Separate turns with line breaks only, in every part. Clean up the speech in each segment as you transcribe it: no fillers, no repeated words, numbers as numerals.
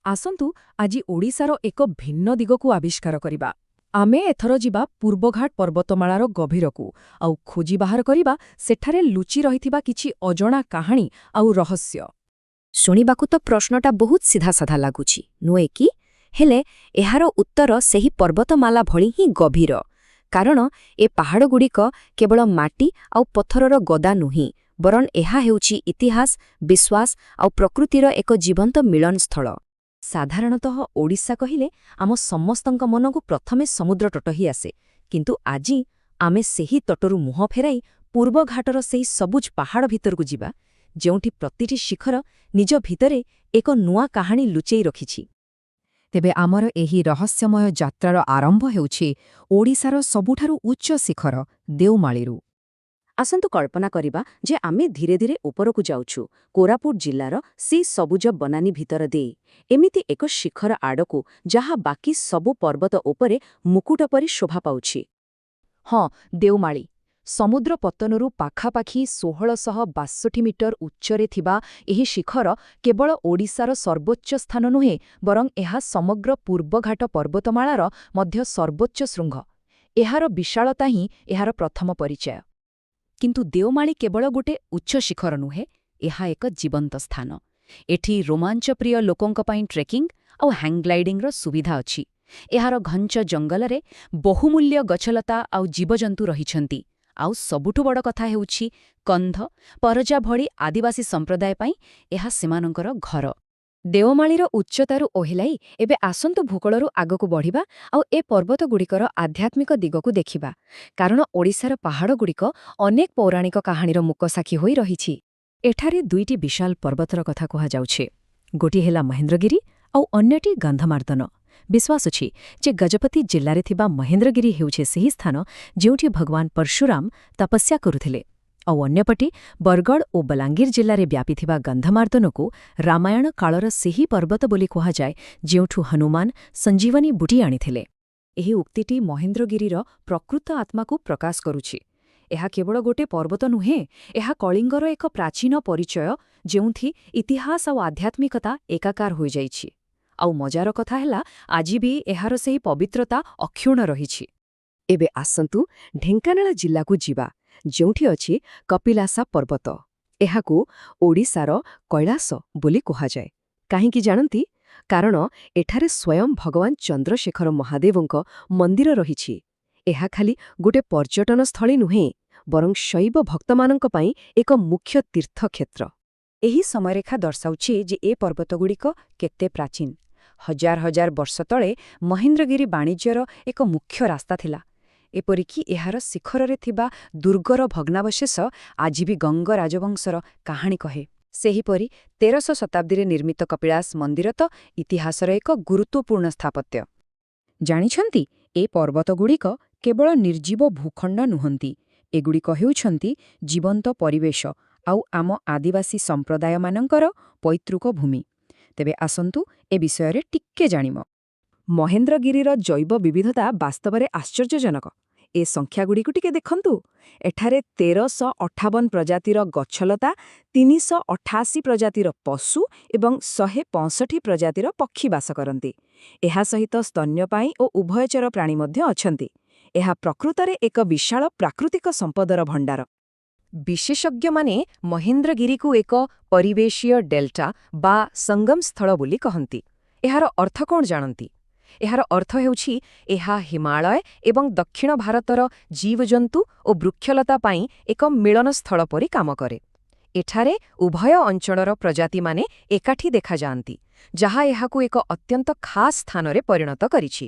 ଆସନ୍ତୁ ଆଜି ଓଡ଼ିଶାର ଏକ ଭିନ୍ନ ଦିଗକୁ ଆବିଷ୍କାର କରିବା। ଆମେ ଏଥର ଯିବା ପୂର୍ବଘାଟ ପର୍ବତମାଳାର ଗଭୀରକୁ, ଆଉ ଖୋଜି ବାହାର କରିବା ସେଠାରେ ଲୁଚି ରହିଥିବା କିଛି ଅଜଣା କାହାଣୀ ଆଉ ରହସ୍ୟ।
ଶୁଣିବାକୁ ତ ପ୍ରଶ୍ନଟା ବହୁତ ସିଧାସାଧା ଲାଗୁଛି, ନୁହେଁ କି? ହେଲେ ଏହାର ଉତ୍ତର ସେହି ପର୍ବତମାଲା ଭଳି ହିଁ ଗଭୀର। କାରଣ ଏ ପାହାଡ଼ଗୁଡ଼ିକ କେବଳ ମାଟି ଆଉ ପଥରର ଗଦା ନୁହେଁ, ବରଂ ଏହା ହେଉଛି ଇତିହାସ, ବିଶ୍ୱାସ ଆଉ ପ୍ରକୃତିର ଏକ ଜୀବନ୍ତ ମିଳନସ୍ଥଳ।
ସାଧାରଣତଃ ଓଡ଼ିଶା କହିଲେ ଆମ ସମସ୍ତଙ୍କ ମନକୁ ପ୍ରଥମେ ସମୁଦ୍ର ତଟ ହିଁ ଆସେ। କିନ୍ତୁ ଆଜି ଆମେ ସେହି ତଟରୁ ମୁହଁ ଫେରାଇ ପୂର୍ବଘାଟର ସେହି ସବୁଜ ପାହାଡ଼ ଭିତରକୁ ଯିବା, ଯେଉଁଠି ପ୍ରତିଟି ଶିଖର ନିଜ ଭିତରେ ଏକ ନୂଆ କାହାଣୀ ଲୁଚେଇ ରଖିଛି। ତେବେ ଆମର ଏହି ରହସ୍ୟମୟ ଯାତ୍ରାର ଆରମ୍ଭ ହେଉଛି ଓଡ଼ିଶାର ସବୁଠାରୁ ଉଚ୍ଚ ଶିଖର ଦେଉମାଳିରୁ। ଆସନ୍ତୁ କଳ୍ପନା କରିବା ଯେ ଆମେ ଧୀରେ ଧୀରେ ଉପରକୁ ଯାଉଛୁ, କୋରାପୁଟ ଜିଲ୍ଲାର ସେଇ ସବୁଜ ବନାନୀ ଭିତର ଦେଇ, ଏମିତି ଏକ ଶିଖର ଆଡ଼କୁ ଯାହା ବାକି ସବୁ ପର୍ବତ ଉପରେ ମୁକୁଟ ପରି ଶୋଭା ପାଉଛି। ହଁ, ଦେଉମାଳି। ସମୁଦ୍ର ପତ୍ତନରୁ ପାଖାପାଖି 1662 ମିଟର ଉଚ୍ଚରେ ଥିବା ଏହି ଶିଖର କେବଳ ଓଡ଼ିଶାର ସର୍ବୋଚ୍ଚ ସ୍ଥାନ ନୁହେଁ, ବରଂ ଏହା ସମଗ୍ର ପୂର୍ବଘାଟ ପର୍ବତମାଳାର ମଧ୍ୟ ସର୍ବୋଚ୍ଚ ଶୃଙ୍ଗ। ଏହାର ବିଶାଳତା ହିଁ ଏହାର ପ୍ରଥମ ପରିଚୟ। କିନ୍ତୁ ଦେଓମାଳି କେବଳ ଗୋଟେ ଉଚ୍ଚ ଶିଖର ନୁହେଁ, ଏହା ଏକ ଜୀବନ୍ତ ସ୍ଥାନ। ଏଠି ରୋମାଞ୍ଚପ୍ରିୟ ଲୋକଙ୍କ ପାଇଁ ଟ୍ରେକିଂ ଆଉ ହ୍ୟାଙ୍ଗଗ୍ଲାଇଡିଂର ସୁବିଧା ଅଛି। ଏହାର ଘଞ୍ଚ ଜଙ୍ଗଲରେ ବହୁମୂଲ୍ୟ ଗଛଲତା ଆଉ ଜୀବଜନ୍ତୁ ରହିଛନ୍ତି। ଆଉ ସବୁଠୁ ବଡ଼ କଥା ହେଉଛି, କନ୍ଧ, ପରଜା ଭଳି ଆଦିବାସୀ ସମ୍ପ୍ରଦାୟ ପାଇଁ ଏହା ସେମାନଙ୍କର ଘର। ଦେଓମାଳିର ଉଚ୍ଚତାରୁ ଓହ୍ଲାଇ ଏବେ ଆସନ୍ତୁ ଭୂଗୋଳରୁ ଆଗକୁ ବଢ଼ିବା ଆଉ ଏ ପର୍ବତଗୁଡ଼ିକର ଆଧ୍ୟାତ୍ମିକ ଦିଗକୁ ଦେଖିବା, କାରଣ ଓଡ଼ିଶାର ପାହାଡ଼ଗୁଡ଼ିକ ଅନେକ ପୌରାଣିକ କାହାଣୀର ମୂକସାକ୍ଷୀ ହୋଇ ରହିଛି। ଏଠାରେ ଦୁଇଟି ବିଶାଳ ପର୍ବତର କଥା କୁହାଯାଉଛି। ଗୋଟିଏ ହେଲା ମହେନ୍ଦ୍ରଗିରି ଆଉ ଅନ୍ୟଟି ଗନ୍ଧମାର୍ଦ୍ଦନ। ବିଶ୍ୱାସ ଅଛି ଯେ ଗଜପତି ଜିଲ୍ଲାରେ ଥିବା ମହେନ୍ଦ୍ରଗିରି ହେଉଛି ସେହି ସ୍ଥାନ ଯେଉଁଠି ଭଗବାନ ପରଶୁରାମ ତପସ୍ୟା କରୁଥିଲେ, ଆଉ ଅନ୍ୟପଟେ ବରଗଡ଼ ଓ ବଲାଙ୍ଗୀର ଜିଲ୍ଲାରେ ବ୍ୟାପିଥିବା ଗନ୍ଧମାର୍ଦ୍ଦନକୁ ରାମାୟଣ କାଳର ସେହି ପର୍ବତ ବୋଲି କୁହାଯାଏ, ଯେଉଁଠୁ ହନୁମାନ ସଞ୍ଜୀବନୀ ବୁଟି ଆଣିଥିଲେ। ଏହି ଉକ୍ତିଟି ମହେନ୍ଦ୍ରଗିରିର ପ୍ରକୃତ ଆତ୍ମାକୁ ପ୍ରକାଶ କରୁଛି। ଏହା କେବଳ ଗୋଟେ ପର୍ବତ ନୁହେଁ, ଏହା କଳିଙ୍ଗର ଏକ ପ୍ରାଚୀନ ପରିଚୟ, ଯେଉଁଠି ଇତିହାସ ଆଉ ଆଧ୍ୟାତ୍ମିକତା ଏକାକାର ହୋଇଯାଇଛି। ଆଉ ମଜାର କଥା ହେଲା, ଆଜି ବି ଏହାର ସେହି ପବିତ୍ରତା ଅକ୍ଷୁଣ୍ଣ ରହିଛି। ଏବେ ଆସନ୍ତୁ ଢେଙ୍କାନାଳ ଜିଲ୍ଲାକୁ ଯିବା, ଯେଉଁଠି ଅଛି କପିଳାସା ପର୍ବତ। ଏହାକୁ ଓଡ଼ିଶାର କୈଳାସ ବୋଲି କୁହାଯାଏ। କାହିଁକି ଜାଣନ୍ତି? କାରଣ ଏଠାରେ ସ୍ୱୟଂ ଭଗବାନ ଚନ୍ଦ୍ରଶେଖର ମହାଦେବଙ୍କ ମନ୍ଦିର ରହିଛି। ଏହା ଖାଲି ଗୋଟେ ପର୍ଯ୍ୟଟନସ୍ଥଳୀ ନୁହେଁ, ବରଂ ଶୈବ ଭକ୍ତମାନଙ୍କ ପାଇଁ ଏକ ମୁଖ୍ୟ ତୀର୍ଥକ୍ଷେତ୍ର।
ଏହି ସମୟରେଖା ଦର୍ଶାଉଛି ଯେ ଏ ପର୍ବତଗୁଡ଼ିକ କେତେ ପ୍ରାଚୀନ। ହଜାର ହଜାର ବର୍ଷ ତଳେ ମହେନ୍ଦ୍ରଗିରି ବାଣିଜ୍ୟର ଏକ ମୁଖ୍ୟ ରାସ୍ତା ଥିଲା। ଏପରିକି ଏହାର ଶିଖରରେ ଥିବା ଦୁର୍ଗର ଭଗ୍ନାବଶେଷ ଆଜି ବି ଗଙ୍ଗ ରାଜବଂଶର କାହାଣୀ କହେ। ସେହିପରି 13ଶ ଶତାବ୍ଦୀରେ ନିର୍ମିତ କପିଳାସ ମନ୍ଦିର ତ ଇତିହାସର ଏକ ଗୁରୁତ୍ୱପୂର୍ଣ୍ଣ ସ୍ଥାପତ୍ୟ।
ଜାଣିଛନ୍ତି, ଏ ପର୍ବତଗୁଡ଼ିକ କେବଳ ନିର୍ଜୀବ ଭୂଖଣ୍ଡ ନୁହନ୍ତି, ଏଗୁଡ଼ିକ ହେଉଛନ୍ତି ଜୀବନ୍ତ ପରିବେଶ ଆଉ ଆମ ଆଦିବାସୀ ସମ୍ପ୍ରଦାୟମାନଙ୍କର ପୈତୃକ ଭୂମି। ତେବେ ଆସନ୍ତୁ ଏ ବିଷୟରେ ଟିକେ ଜାଣିମ। ମହେନ୍ଦ୍ରଗିରିର ଜୈବ ବିବିଧତା ବାସ୍ତବରେ ଆଶ୍ଚର୍ଯ୍ୟଜନକ। ଏ ସଂଖ୍ୟାଗୁଡ଼ିକୁ ଟିକେ ଦେଖନ୍ତୁ। ଏଠାରେ 1358 ପ୍ରଜାତିର ଗଛଲତା, 388 ପ୍ରଜାତିର ପଶୁ ଏବଂ 165 ପ୍ରଜାତିର ପକ୍ଷୀ ବାସ କରନ୍ତି। ଏହା ସହିତ ସ୍ତନ୍ୟପାୟୀ ଓ ଉଭୟଚର ପ୍ରାଣୀ ମଧ୍ୟ ଅଛନ୍ତି। ଏହା ପ୍ରକୃତରେ ଏକ ବିଶାଳ ପ୍ରାକୃତିକ ସମ୍ପଦର ଭଣ୍ଡାର। ବିଶେଷଜ୍ଞମାନେ ମହେନ୍ଦ୍ରଗିରିକୁ ଏକ ପରିବେଶୀୟ ଡେଲ୍ଟା ବା ସଙ୍ଗମ ସ୍ଥଳ ବୋଲି କହନ୍ତି। ଏହାର ଅର୍ଥ କ'ଣ ଜାଣନ୍ତି? ଏହାର ଅର୍ଥ ହେଉଛି, ଏହା ହିମାଳୟ ଏବଂ ଦକ୍ଷିଣ ଭାରତର ଜୀବଜନ୍ତୁ ଓ ବୃକ୍ଷଲତା ପାଇଁ ଏକ ମିଳନସ୍ଥଳ ପରି କାମ କରେ। ଏଠାରେ ଉଭୟ ଅଞ୍ଚଳର ପ୍ରଜାତିମାନେ ଏକାଠି ଦେଖାଯାଆନ୍ତି, ଯାହା ଏହାକୁ ଏକ ଅତ୍ୟନ୍ତ ଖାସ୍ ସ୍ଥାନରେ ପରିଣତ କରିଛି।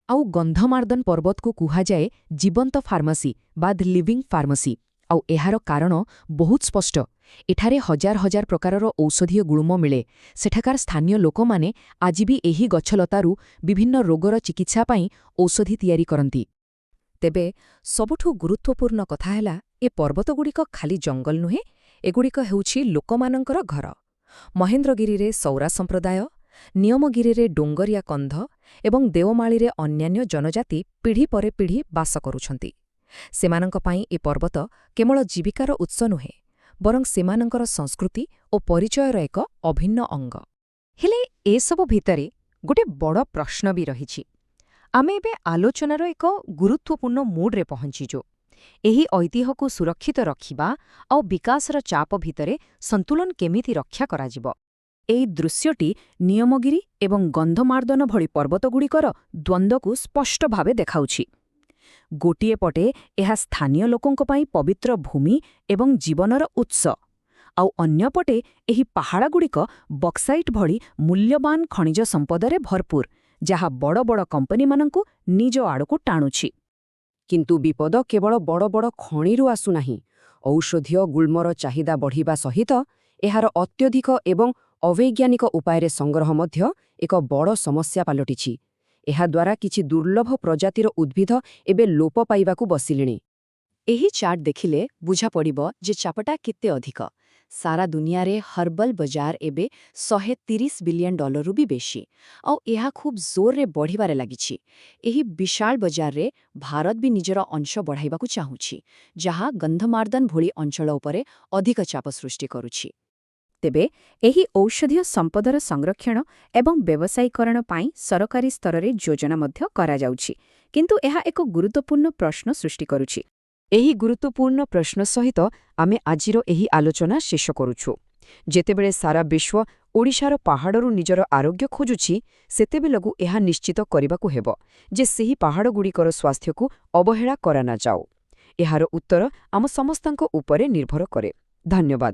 ଆଉ ଗନ୍ଧମାର୍ଦ୍ଦନ ପର୍ବତକୁ କୁହାଯାଏ ଜୀବନ୍ତ ଫାର୍ମାସି ବା ଦ ଲିଭିଂ ଫାର୍ମାସି। ଆଉ ଏହାର କାରଣ ବହୁତ ସ୍ପଷ୍ଟ। ଏଠାରେ ହଜାର ହଜାର ପ୍ରକାରର ଔଷଧୀୟ ଗୁଳ୍ମ ମିଳେ। ସେଠାକାର ସ୍ଥାନୀୟ ଲୋକମାନେ ଆଜି ବି ଏହି ଗଛଲତାରୁ ବିଭିନ୍ନ ରୋଗର ଚିକିତ୍ସା ପାଇଁ ଔଷଧି ତିଆରି କରନ୍ତି। ତେବେ ସବୁଠୁ ଗୁରୁତ୍ୱପୂର୍ଣ୍ଣ କଥା ହେଲା, ଏ ପର୍ବତଗୁଡ଼ିକ ଖାଲି ଜଙ୍ଗଲ ନୁହେଁ, ଏଗୁଡ଼ିକ ହେଉଛି ଲୋକମାନଙ୍କର ଘର। ମହେନ୍ଦ୍ରଗିରିରେ ସୌରା ସମ୍ପ୍ରଦାୟ, ନିୟମଗିରିରେ ଡୋଙ୍ଗରିଆ କନ୍ଧ ଏବଂ ଦେଓମାଳିରେ ଅନ୍ୟାନ୍ୟ ଜନଜାତି ପିଢ଼ି ପରେ ପିଢ଼ି ବାସ କରୁଛନ୍ତି। ସେମାନଙ୍କ ପାଇଁ ଏ ପର୍ବତ କେବଳ ଜୀବିକାର ଉତ୍ସ ନୁହେଁ, ବରଂ ସେମାନଙ୍କର ସଂସ୍କୃତି ଓ ପରିଚୟର ଏକ ଅଭିନ୍ନ ଅଙ୍ଗ। ହେଲେ ଏସବୁ ଭିତରେ ଗୋଟେ ବଡ଼ ପ୍ରଶ୍ନ ବି ରହିଛି। ଆମେ ଏବେ ଆଲୋଚନାର ଏକ ଗୁରୁତ୍ୱପୂର୍ଣ୍ଣ ମୋଡ଼ରେ ପହଞ୍ଚିଛୁ। ଏହି ଐତିହ୍ୟକୁ ସୁରକ୍ଷିତ ରଖିବା ଆଉ ବିକାଶର ଚାପ ଭିତରେ ସନ୍ତୁଳନ କେମିତି ରକ୍ଷା କରାଯିବ?
ଏହି ଦୃଶ୍ୟଟି ନିୟମଗିରି ଏବଂ ଗନ୍ଧମାର୍ଦ୍ଦନ ଭଳି ପର୍ବତଗୁଡ଼ିକର ଦ୍ୱନ୍ଦ୍ୱକୁ ସ୍ପଷ୍ଟ ଭାବେ ଦେଖାଉଛି। ଗୋଟିଏ ପଟେ ଏହା ସ୍ଥାନୀୟ ଲୋକଙ୍କ ପାଇଁ ପବିତ୍ର ଭୂମି ଏବଂ ଜୀବନର ଉତ୍ସ, ଆଉ ଅନ୍ୟପଟେ ଏହି ପାହାଡ଼ଗୁଡ଼ିକ ବକ୍ସାଇଟ୍ ଭଳି ମୂଲ୍ୟବାନ ଖଣିଜ ସମ୍ପଦରେ ଭରପୁର, ଯାହା ବଡ଼ ବଡ଼ କମ୍ପାନୀମାନଙ୍କୁ ନିଜ ଆଡ଼କୁ ଟାଣୁଛି।
କିନ୍ତୁ ବିପଦ କେବଳ ବଡ଼ ବଡ଼ ଖଣିରୁ ଆସୁନାହିଁ। ଔଷଧୀୟ ଗୁଳ୍ମର ଚାହିଦା ବଢ଼ିବା ସହିତ ଏହାର ଅତ୍ୟଧିକ ଏବଂ ଅବୈଜ୍ଞାନିକ ଉପାୟରେ ସଂଗ୍ରହ ମଧ୍ୟ ଏକ ବଡ଼ ସମସ୍ୟା ପାଲଟିଛି। ଏହାଦ୍ୱାରା କିଛି ଦୁର୍ଲଭ ପ୍ରଜାତିର ଉଦ୍ଭିଦ ଏବେ ଲୋପ ପାଇବାକୁ ବସିଲେଣି।
ଏହି ଚାର୍ଟ ଦେଖିଲେ ବୁଝାପଡ଼ିବ ଯେ ଚାପଟା କେତେ ଅଧିକ। ସାରା ଦୁନିଆରେ ହର୍ବଲ ବଜାର ଏବେ 130 ବିଲିୟନ ଡଲାରରୁ ବି ବେଶୀ, ଆଉ ଏହା ଖୁବ୍ ଜୋରରେ ବଢ଼ିବାରେ ଲାଗିଛି। ଏହି ବିଶାଳ ବଜାରରେ ଭାରତ ବି ନିଜର ଅଂଶ ବଢ଼ାଇବାକୁ ଚାହୁଁଛି, ଯାହା ଗନ୍ଧମାର୍ଦ୍ଦନ ଭଳି ଅଞ୍ଚଳ ଉପରେ ଅଧିକ ଚାପ ସୃଷ୍ଟି କରୁଛି।
ତେବେ ଏହି ଔଷଧୀୟ ସମ୍ପଦର ସଂରକ୍ଷଣ ଏବଂ ବ୍ୟବସାୟୀକରଣ ପାଇଁ ସରକାରୀ ସ୍ତରରେ ଯୋଜନା ମଧ୍ୟ କରାଯାଉଛି। କିନ୍ତୁ ଏହା ଏକ ଗୁରୁତ୍ୱପୂର୍ଣ୍ଣ ପ୍ରଶ୍ନ ସୃଷ୍ଟି କରୁଛି।
ଏହି ଗୁରୁତ୍ୱପୂର୍ଣ୍ଣ ପ୍ରଶ୍ନ ସହିତ ଆମେ ଆଜିର ଏହି ଆଲୋଚନା ଶେଷ କରୁଛୁ। ଯେତେବେଳେ ସାରା ବିଶ୍ୱ ଓଡ଼ିଶାର ପାହାଡ଼ରୁ ନିଜର ଆରୋଗ୍ୟ ଖୋଜୁଛି, ସେତେବେଳକୁ ଏହା ନିଶ୍ଚିତ କରିବାକୁ ହେବ ଯେ ସେହି ପାହାଡ଼ଗୁଡ଼ିକର ସ୍ୱାସ୍ଥ୍ୟକୁ ଅବହେଳା କରାନଯାଉ। ଏହାର ଉତ୍ତର ଆମ ସମସ୍ତଙ୍କ ଉପରେ ନିର୍ଭର କରେ। ଧନ୍ୟବାଦ।